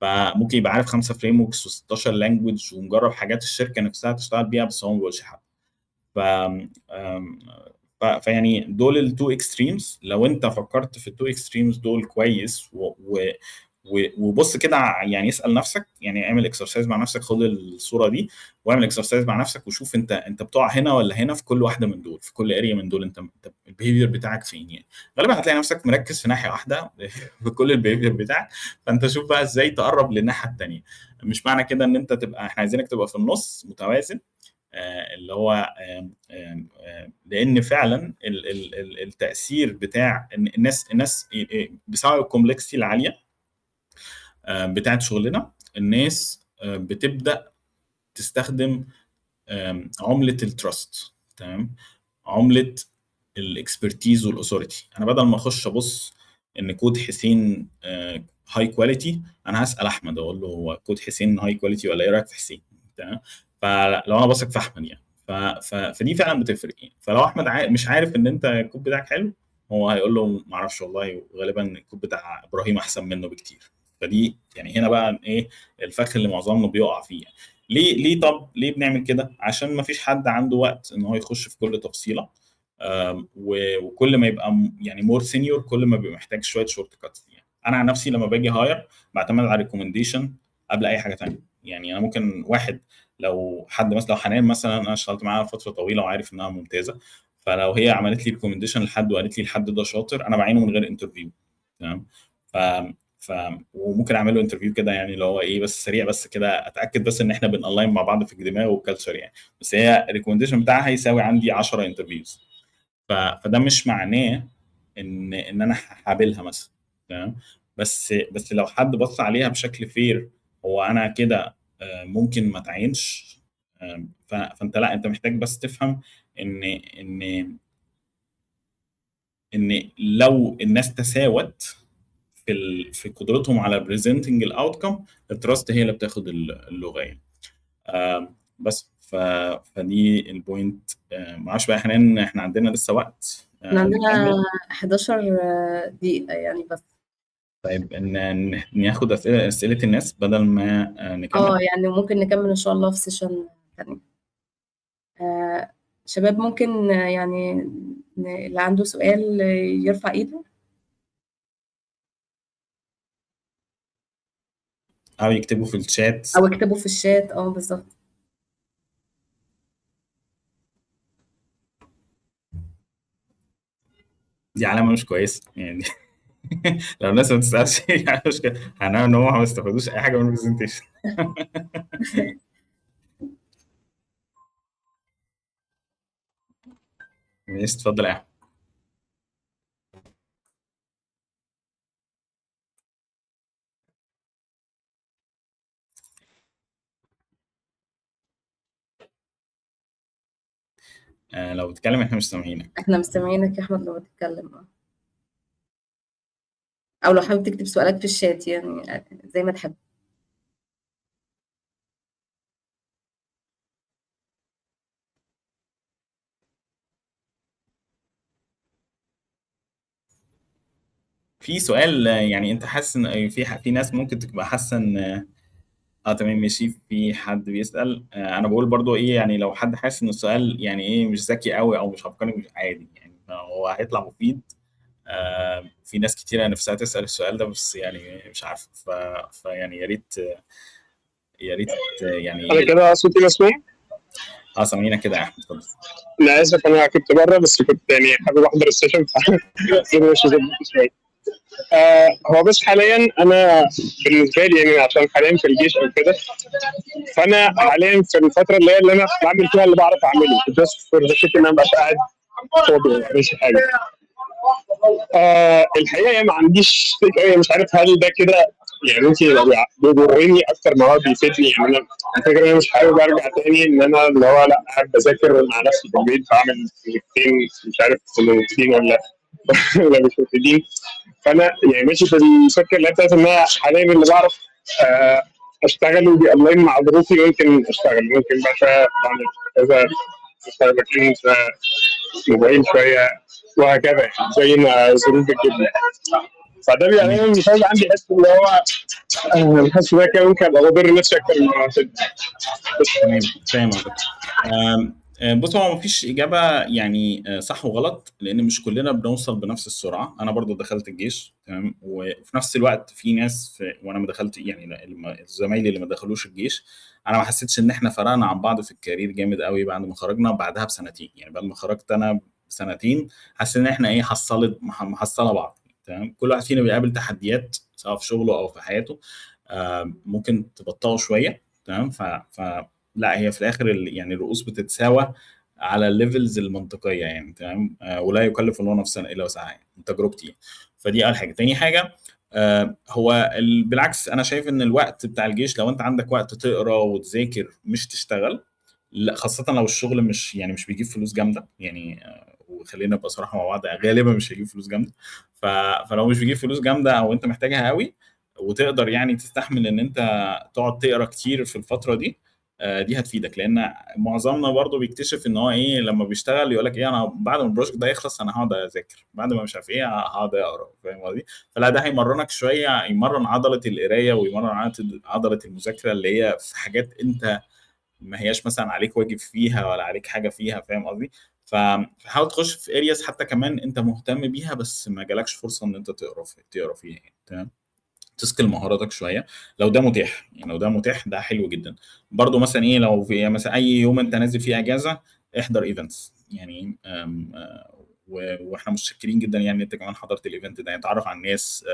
S2: فممكن يبقى عارف 5 frameworks و16 language ومجرب حاجات الشركة نفسها تشتغل بيها، بس هو ما بيقولش حد. فيعني دول ال two extremes. لو انت فكرت في ال two extremes دول كويس وبص كده يعني اسال نفسك، يعني اعمل exercise مع نفسك، خد الصورة دي واعمل exercise مع نفسك وشوف انت بتقع هنا ولا هنا في كل واحدة من دول، في كل area من دول انت ال behavior بتاعك فين يعني. غالبا هتلاقي نفسك مركز في ناحية واحدة في كل ال behavior بتاعك، فانت شوف بقى ازاي تقرب للناحيه الثانية. مش معنى كده ان انت تبقى، احنا عايزينك تبقى في النص متوازن، اللي هو آم، آم، آم، لان فعلا التاثير بتاع الناس بسبب ال complexity العالية بتاعت شغلنا، الناس بتبدا تستخدم عمله ال trust، تمام؟ عمله ال expertise وال authority. انا بدل ما اخش ابص ان كود حسين high quality، انا هسال احمد اقول له هو كود حسين high quality ولا ايه رايك في حسين، تمام؟ فلو انا بثق في احمد يعني، فدي فعلا بتفرق يعني. فلو احمد مش عارف ان انت الكود بتاعك حلو، هو هيقول له ما اعرفش والله، وغالبا الكود بتاع ابراهيم احسن منه بكتير. فدي يعني هنا بقى ايه الفخ اللي معظمنا بيقع فيه يعني. ليه طب ليه بنعمل كده؟ عشان ما فيش حد عنده وقت ان هو يخش في كل تفصيله، وكل ما يبقى يعني more senior كل ما بيبقى محتاج شوية shortcuts يعني. انا عن نفسي لما باجي hire بعتمد على recommendation قبل اي حاجة ثانية. يعني انا ممكن واحد لو حد مثلا، لو حنان مثلا انا اشتغلت معاها فترة طويلة وعارف انها ممتازة، فلو هي عملت لي recommendation لحد وقالت لي الحد ده شاطر، انا بعينه من غير interview، تمام. ف وممكن اعمل له interview كده يعني اللي هو ايه بس سريع، بس كده اتاكد بس ان احنا بن align مع بعض في الدماغ وال culture يعني، بس هي ال recommendation بتاعها هيساوي عندي 10 interviews. فده مش معناه ان انا هقابلها مثلا، تمام. بس لو حد بص عليها بشكل fair، هو انا كده ممكن ما تعينش. فانت لا، انت محتاج بس تفهم ان ان ان لو الناس تساوت في قدرتهم على presenting ال outcome، ال trust هي اللي بتاخد اللغة يعني. بس فدي ال point. ما اعرفش بقى حنان، احنا عندنا لسه وقت؟
S3: احنا عندنا
S2: نكمل؟
S3: 11 دقيقة يعني بس.
S2: طيب ناخد اسئلة الناس بدل ما نكمل.
S3: يعني ممكن نكمل ان شاء الله في session ثانية. شباب ممكن يعني اللي عنده سؤال يرفع ايده
S2: او يكتبوا في الشات،
S3: او يكتبوا في الشات. بالظبط.
S2: دي علامة مش كويسة يعني. لو الناس ما بتسالش يعني مش كده، هنعمل ان هم ما استفادوش اي حاجة من ال presentation. ماشي، اتفضل يا احمد. لو بتتكلم احنا مش سامعينك.
S3: احنا مستمعينك يا احمد لو بتتكلم، او لو حابب تكتب سؤالك في الشات يعني زي ما تحب.
S2: في سؤال، يعني انت حاسس ان في ناس ممكن تبقى حاسه ان تمام ماشي. في حد بيسأل، انا بقول برضو ايه يعني لو حد حاسس ان السؤال يعني ايه مش ذكي قوي او مش عبقري، مش عادي يعني، هو هيطلع مفيد. في ناس كتيرة نفسها تسأل السؤال ده بس يعني مش عارفة، فيعني يا ريت، يا ريت يعني.
S4: انا كده صوتي مسموع؟
S2: سامعينك كده يا احمد، اتفضل.
S4: انا اسف انا كنت بره بس كنت يعني حابب احضر ال session ف شوية. هو بس حاليا انا بالنسبة لي يعني عشان حاليا في الجيش او كده، فانا حاليا في الفترة اللي هي اللي انا بعمل فيها اللي بعرف اعمله just for the sake ان انا مبقاش قاعد فاضي ما بعملش حاجة. الحقيقة يعني ما عنديش فكرة، مش عارف هل ده كده يعني ممكن يبقى بيضرني اكتر ما هو بيفيدني. يعني انا الفكرة انا مش حابب ارجع تاني ان انا اللي هو لا قاعد بذاكر مع نفسي في البيت بعمل بروجكتين مش عارف مفيدين ولا مش مفيدين. فانا يعني ماشي في السكة اللي بتاعت ان انا حاليا اللي بعرف اشتغل وبي align مع ظروفي، ممكن اشتغل، ممكن بقى شوية بعمل كذا، اشتغل مكان شوية موبايل شوية وهكذا، يعني زي ما الظروف بتجيبني. فده بيبقى مش عايز عندي حس اللي هو بحس ان انا كده ممكن ابقى بضر نفسي اكتر من ما أفيد.
S2: تمام، فاهم قصدك. بص، هو مفيش اجابه يعني صح وغلط، لان مش كلنا بنوصل بنفس السرعة. انا برضو دخلت الجيش، تمام، وفي نفس الوقت في ناس وانا ما دخلت يعني، زمايلي اللي ما دخلوش الجيش، انا ما حسيتش ان احنا فرقنا عن بعض في ال career جامد قوي بعد ما خرجنا بعدها بسنتين. يعني بعد ما خرجت انا بسنتين حسيت ان احنا ايه، حصلت محصله بعض، تمام. كل واحد فينا بيقابل تحديات سواء في شغله او في حياته، ممكن تبطئه شوية، تمام. لا، هي في الاخر يعني الرؤوس بتتساوى على ال levels المنطقية يعني، تمام. ولا يكلف الله نفسا الا وسعها، يعني من تجربتي يعني. فدي اول حاجة. تاني حاجة، هو بالعكس انا شايف ان الوقت بتاع الجيش لو انت عندك وقت تقرا وتذاكر مش تشتغل، لا، خاصة لو الشغل مش يعني مش بيجيب فلوس جامدة يعني، وخلينا نبقى صراحة مع بعض، غالبا مش هيجيب فلوس جامدة. فلو مش بيجيب فلوس جامدة او انت محتاجها قوي وتقدر يعني تستحمل ان انت تقعد تقرا كتير في الفترة دي، دي هتفيدك، لان معظمنا برضو بيكتشف ان هو ايه لما بيشتغل يقول لك ايه، انا بعد ما ال project ده يخلص انا هقعد اذاكر، بعد ما مش عارف ايه هقعد اقرا، فاهم قصدي؟ فلا ده هيمرنك شويه، يمرن عضلة القراية ويمرن عضلة المذاكرة اللي هي في حاجات انت ما هياش مثلا عليك واجب فيها ولا عليك حاجة فيها، فاهم قصدي؟ فحاول تخش في areas حتى كمان انت مهتم بيها بس ما جالكش فرصة ان انت تقرا فيها يعني، تمام؟ ت skill مهاراتك شوية لو ده متاح، يعني لو ده متاح ده حلو جدا. برضو مثلا ايه، لو في مثلا اي يوم انت نازل فيه اجازه احضر events يعني، آم، آه، واحنا متشكرين جدا يعني انت كمان حضرت ال event ده، يعني تعرف على الناس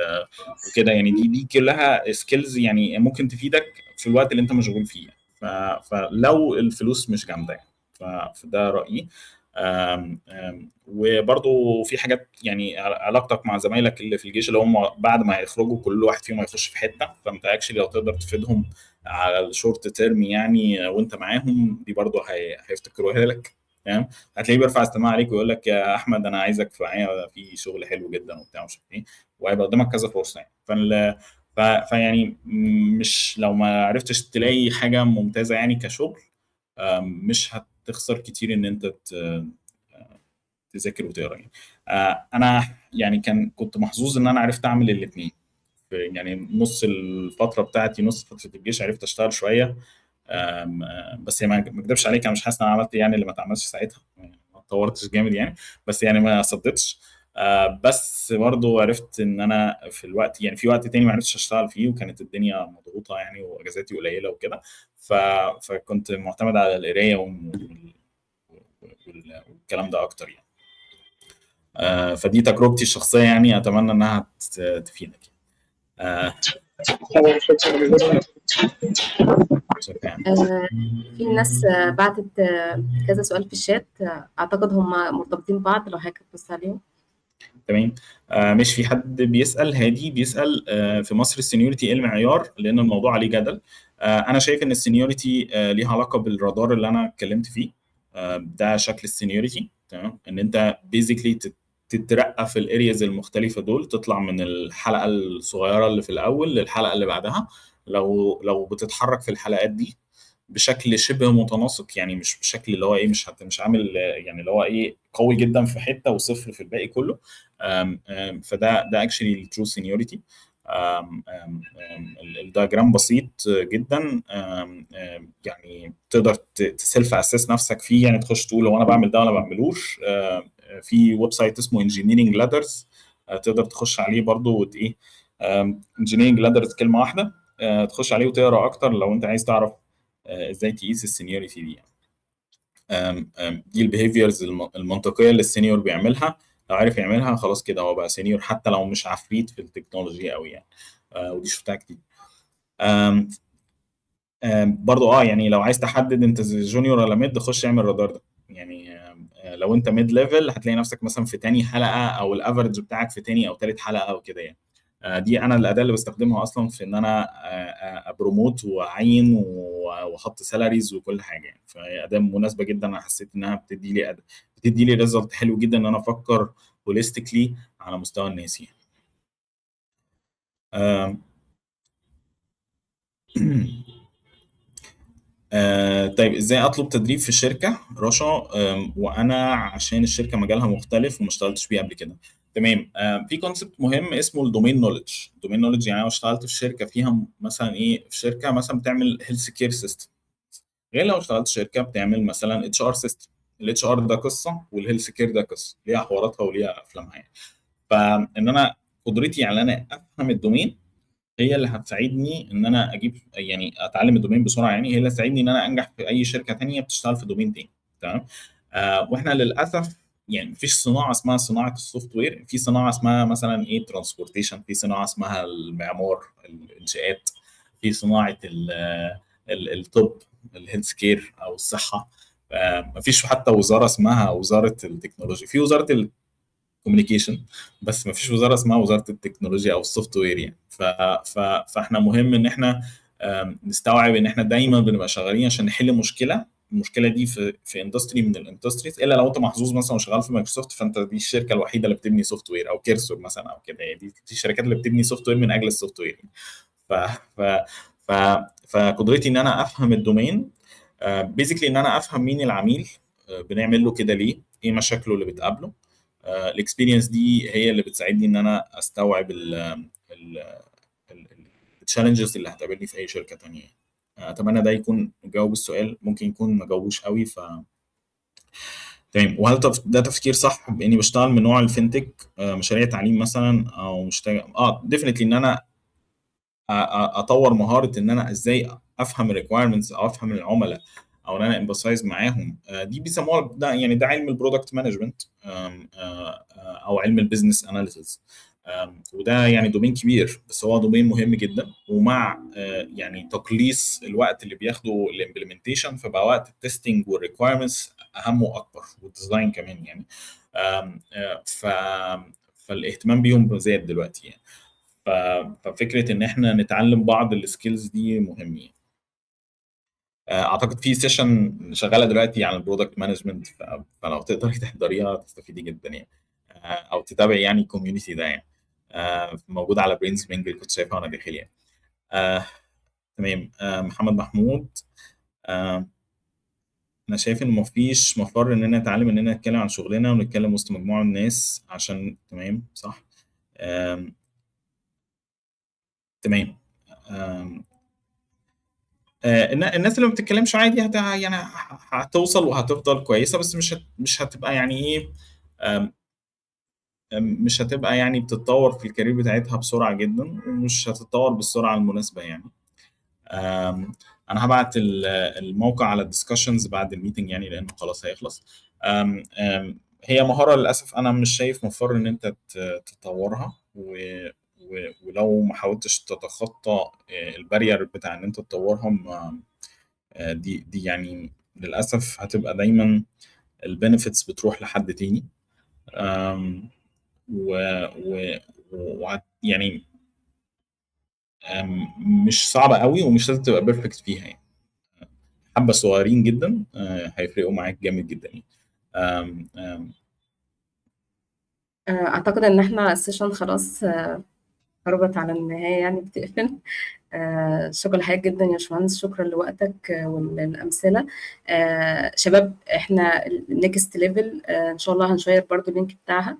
S2: وكده يعني، دي كلها skills يعني ممكن تفيدك في الوقت اللي انت مشغول فيه يعني. فلو الفلوس مش جامدة يعني، فده رايي. آم، آم، وبرضو في حاجات يعني علاقتك مع زمايلك اللي في الجيش اللي هم بعد ما هيخرجوا كل واحد فيهم هيخش في حته، فانت actually لو تقدر تفيدهم على ال short term يعني وانت معاهم، دي برضو هيفتكروها لك، تمام؟ هتلاقيه بيرفع السماعة عليك ويقول لك يا احمد انا عايزك معايا في شغل حلو جدا وبتاع مش عارف ايه، وهيبقى قدامك كذا فرصة يعني. فيعني مش لو ما عرفتش تلاقي حاجة ممتازة يعني كشغل، مش هتخسر كتير ان انت تذاكر وتقرا يعني. انا يعني كنت محظوظ ان انا عرفت اعمل الاثنين، يعني نص الفترة بتاعتي، نص فترة الجيش عرفت اشتغل شوية، آم، آه، بس يعني ما اكدبش عليك انا مش حاسس ان انا عملت يعني اللي ما اتعملش ساعتها، يعني ما اتطورتش جامد يعني، بس يعني ما صدتش. بس برضو عرفت ان انا في الوقت يعني في وقت تاني ما عرفتش اشتغل فيه، وكانت الدنيا مضغوطه يعني واجازاتي قليله وكده، فكنت معتمد على القراية والكلام ده اكتر يعني. فدي تجربتي الشخصية يعني، اتمنى انها تفيدك يعني.
S4: تمام، شكرا جدا.
S2: شكرا.
S3: في ناس بعتت كذا سؤال في الشات، اعتقد هم مرتبطين ببعض، لو حضرتك تبص عليهم.
S2: تمام. مش في حد بيسأل، هادي بيسأل في مصر ال seniority ايه المعيار، لان الموضوع عليه جدل. انا شايف ان ال seniority ليها علاقة بالرادار اللي انا اتكلمت فيه، ده شكل ال seniority، تمام؟ ان انت basically تترقى في ال areas المختلفة دول، تطلع من الحلقة الصغيرة اللي في الاول للحلقة اللي بعدها. لو بتتحرك في الحلقات دي بشكل شبه متناسق، يعني مش بشكل اللي هو ايه، مش عامل يعني اللي هو ايه قوي جدا في حتة وصفر في الباقي كله، آم، آم، فده actually ال true seniority. ال diagram بسيط جدا، آم، آم، يعني تقدر ت self assess نفسك فيه، يعني تخش تقول هو انا بعمل ده ولا ما بعملوش. في website اسمه Engineering Ladders، تقدر تخش عليه برضو وت ايه، Engineering Ladders كلمة واحدة، تخش عليه وتقرا اكتر لو انت عايز تعرف ازاي تقيس ال seniority دي يعني. آم، آم، دي ال behaviors المنطقية اللي ال senior بيعملها، لو عرف يعملها خلاص كده هو بقى senior، حتى لو مش عفريت في ال technology قوي يعني. ودي شفتها كتير. آم، آم، برضو يعني لو عايز تحدد انت junior ولا mid، خش اعمل رادار ده يعني. آم، لو انت mid level هتلاقي نفسك مثلا في تاني حلقة، او ال average بتاعك في تاني او تالت حلقة او كده يعني. دي انا الاداة اللي بستخدمها اصلا في ان انا ا promote واعين واحط salaries وكل حاجة يعني. فهي اداه مناسبة جدا، انا حسيت انها بتدي لي result حلو جدا ان انا افكر holistically على مستوى الناس يعني. طيب ازاي اطلب تدريب في الشركة رشا؟ وانا عشان الشركة مجالها مختلف وما اشتغلتش بيه قبل كده. تمام. في concept مهم اسمه ال domain knowledge. ال domain knowledge يعني انا اشتغلت في شركة فيها مثلا ايه، في شركة مثلا بتعمل health care system، غير لو اشتغلت شركة بتعمل مثلا HR system. ال HR ده قصة وال health care ده قصة، ليها حواراتها وليها افلامها يعني. فان انا قدرتي على ان انا افهم ال domain هي اللي هتساعدني ان انا اجيب يعني اتعلم ال domain بسرعة، يعني هي اللي هتساعدني ان انا انجح في اي شركة ثانية بتشتغل في domain تاني. تمام. واحنا للاسف يعني مفيش صناعة اسمها صناعة ال software، في صناعة اسمها مثلا ايه transportation، في صناعة اسمها المعمار الانشاءات، في صناعة الطب ال health care او الصحة. مفيش حتى وزارة اسمها وزارة التكنولوجيا، في وزارة ال communication بس مفيش وزارة اسمها وزارة التكنولوجيا او ال software يعني. فاحنا مهم ان احنا نستوعب ان احنا دايما بنبقى شغالين عشان نحل مشكلة، المشكلة دي في industry من ال industries، الا لو انت محظوظ مثلا وشغال في مايكروسوفت فانت دي الشركة الوحيدة اللي بتبني software، او Cursor مثلا او كده يعني، دي الشركات اللي بتبني software من اجل ال software يعني. ف ف ف فقدرتي ان انا افهم ال domain basically ان انا افهم مين العميل، بنعمل له كده ليه، ايه مشاكله اللي بتقابله. ال experience دي هي اللي بتساعدني ان انا استوعب ال ال challenges اللي هتقابلني في اي شركة تانية. اتمنى ده يكون جاوب السؤال، ممكن يكون ما جاوبوش قوي. تمام. وهل ده تفكير صح باني بشتغل من نوع ال fintech، مشاريع تعليم مثلا او مش definitely ان انا اطور مهارة ان انا ازاي افهم ال requirements او افهم العملاء او ان انا empathize معاهم. دي بيسموها ده، يعني ده علم ال product management او علم ال business analysis، وده يعني domain كبير بس هو domain مهم جدا. ومع يعني تقليص الوقت اللي بياخده ال implementation، فبقى وقت ال testing وال requirements اهم واكبر، وال design كمان يعني. آم، آه، ف فالاهتمام بيهم زاد دلوقتي يعني. ففكره ان احنا نتعلم بعض ال skills دي مهم يعني. اعتقد في session شغالة دلوقتي عن ال product management، فلو تقدري تحضريها تستفيدي جدا يعني، او تتابعي يعني ال community ده يعني، موجود على Brains Mingle، كنت شايفها وانا داخل يعني. تمام. محمد محمود، انا شايف ان مفيش مفر اننا نتعلم اننا نتكلم عن شغلنا ونتكلم وسط مجموعة من الناس عشان تمام صح. تمام. آم، آه، الناس اللي ما بتتكلمش عادي يعني هتوصل وهتفضل كويسه، بس مش هتبقى يعني ايه، آم، آم، مش هتبقى يعني بتتطور في ال career بتاعتها بسرعة جدا، ومش هتتطور بالسرعة المناسبة يعني. انا هبعت الموقع على ال discussions بعد ال meeting يعني، لانه خلاص هيخلص. آم، آم، هي مهارة للاسف انا مش شايف مفر ان انت تطورها، ولو ما حاولتش تتخطى ال barrier بتاع ان انت تطورها، دي يعني للاسف هتبقى دايما ال benefits بتروح لحد تاني. آم، و و و يعني مش صعبة قوي ومش لازم تبقى perfect فيها يعني، حبة صغيرين جدا هيفرقوا معاك جامد جدا يعني. آم، آم،
S3: اعتقد ان احنا ال session خلاص قربت على النهاية يعني بتقفل. شكرا لحضرتك جدا يا باشمهندس، شكرا لوقتك والأمثلة. شباب، احنا ال next level ان شاء الله هن share برضو ال link بتاعها.